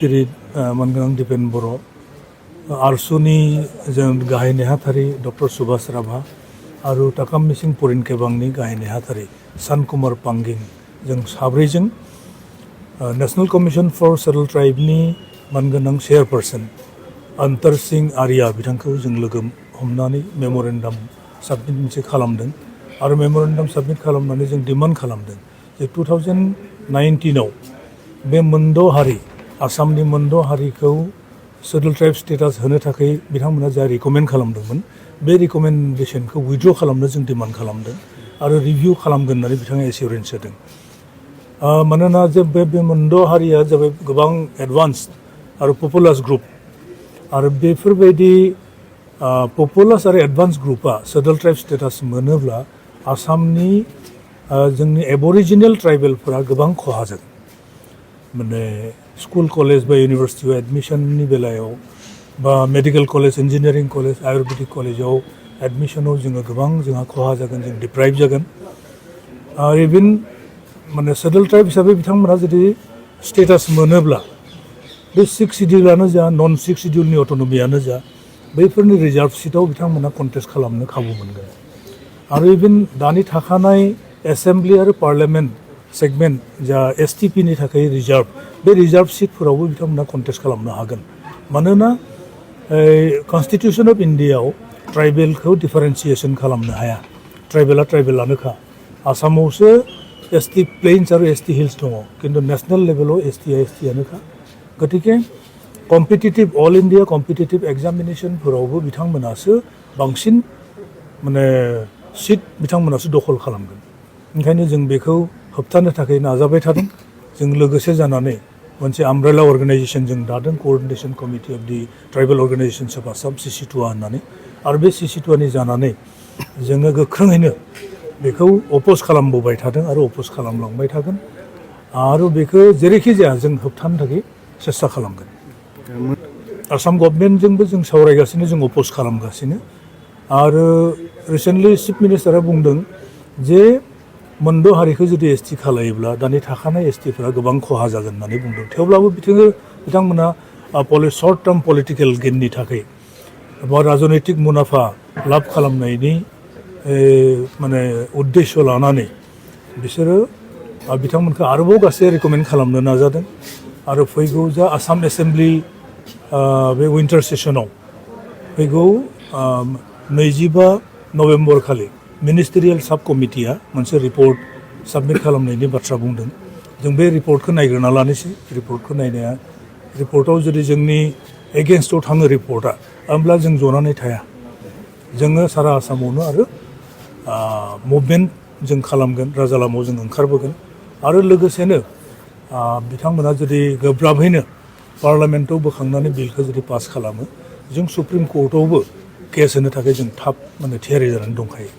जेरै मोनगोनां दिपेन बर' आरसुनि जों गाहाय नेहाथारि डक्टर सुभाष राभा आरो ताकाम मिसिं परिन केबांनि गाहाय नेहाथारि सान कुमार पांगिं जों साब्रैजों नेशनल कमिशन फर सेटल ट्राइबनि मोनगोनां चेयारपारसन अंतर सिंह आर्या बिथांखौ जों लोगो हमनानै मेम'रेन्डाम साबमिट मोनसे खालामदों आरो मेम'रेन्डाम साबमिट खालामनानै जों डिमान्ड खालामदों जे 2019आव बे मोनद' हारि आसामनि मोनद' हारिखौ सेटल ट्राइब स्टेटास होनो थाखाय बिथांमोना जा रिकमेन्ड खालामदोंमोन बे रिकमेन्डेसनखौ उइथड्र खालामनो जों डिमान्ड खालामदों आरो रिभिउ खालामगोन होननानै बिथाङा एसिउरेन्स होदों मानोना जे बे मोनद' हारिया जाबाय गोबां एडभान्स आरो पपुलास ग्रुप आरो बेफोरबायदि पपुलास आरो एडभान्स ग्रुपआ सेटल ट्राइब स्टेटास मोनोब्ला आसामनि जोंनि एबरिजिनेल ट्राइबेलफोरा गोबां खहा जागोन माने स्कुल कलेज बा इउनिभार्सिटियाव एडमिशननि बेलायाव बा medical college engineering college Ayurvedic कलेजाव एडमिशनाव जोङो गोबां जोंहा खहा जागोन जों डिप्राइभ जागोन इभेन माने सेटल ट्राइब हिसाबै बिथांमोना जुदि स्टेटास मोनोब्ला बे 6 शिड्युलानो जा नन 6 शिड्युलनि अट'नमियानो जा बैफोरनि रिजार्भ सिटआव बिथांमोना कन्टेस्ट खालामनो खाबु मोनगोन आरो इभेन दानि थाखानाय एसेम्ब्लि आरो पार्लियामेन्ट सेगमेन्ट जा एसटिपिनि थाखाय रिजार्भ बे रिजार्भ सिटफोरावबो बिथांमोना कन्टेस्ट खालामनो हागोन मानोना कनस्टिटिउसन अफ इन्डियाआव ट्राइबेलखौ डिफारेन्सिएसन खालामनो हाया ट्राइबेला ट्राइबेलानोखा आसामावसो एसटि प्लेन्स आरो एसटि हिल्स दङ खिन्थु नेसनेल लेभेलाव एसटिआनोखा गतिके कम्पिटिटिभ अल इन्डिया कम्पिटिटिभ एग्जामिनेसनफोरावबो बिथांमोनासो बांसिन माने सिट बिथांमोनासो दखल खालामगोन ओंखायनो जों बेखौ होबथानो थाखाय नाजाबाय थादों जों लोगोसे जानानै मोनसे आमब्रेला अर्गानाइजेसन जों दादों coordination committee of the tribal organisations of Assam CC2A होननानै आरो बे CC2Aनि जानानै जोङो गोख्रोङैनो बेखौ अपोज खालामबोबाय थादों आरो अपोज खालामलांबाय थागोन आरो बेखौ जेरैखि जाया जों होबथानो थाखाय सेस्था खालामगोन आसाम गभर्नमेन्टजोंबो जों सावरायगासिनो जों अपोज खालामगासिनो आरो रिसेन्टलि चिफ मिनिस्टारा बुंदों जे मोनद' हारिखौ जुदि एसटि खालायोब्ला दानि थाखानाय एसटिफोरा गोबां खहा जागोन होननानै बुंदों थेवब्लाबो बिथांमोना शर्ट टार्म पलिटिकेल गेननि थाखाय बा राजनैतिक मुलाम्फा लाब खालामनायनि माने उद्देश्य लानानै बिसोरो बिथांमोनखौ आरोबाव गासै रिकमेन्ड खालामनो नाजादों आरो फैगौ जा आसाम एसेम्ब्लि बे विन्टार सेसनाव फैगौ 25 नभेम्बर खालि मिनिस्टेरियेल साब कमिटिया मोनसे रिपर्ट साबमिट खालामनायनि बाथ्रा बुंदों जों बे रिपर्टखौ नायग्रोना लानोसै रिपर्टखौ नायनाया रिपर्टआव जुदि जोंनि एगेन्स्टआव थाङो रिपर्टआ होमब्ला जों जनानै थाया जोङो सारा आसामावनो आरो मुभमेन्ट जों खालामगोन राजा लामायाव जों ओंखारबोगोन आरो लोगोसेनो बिथांमोना जुदि गोब्राबैनो पार्लियामेन्टआव बोखांनानै बिलखौ जुदि पास खालामो जों सुप्रिम कर्टआवबो केस होनो थाखाय जों थाब माने थियारि जानानै दंखायो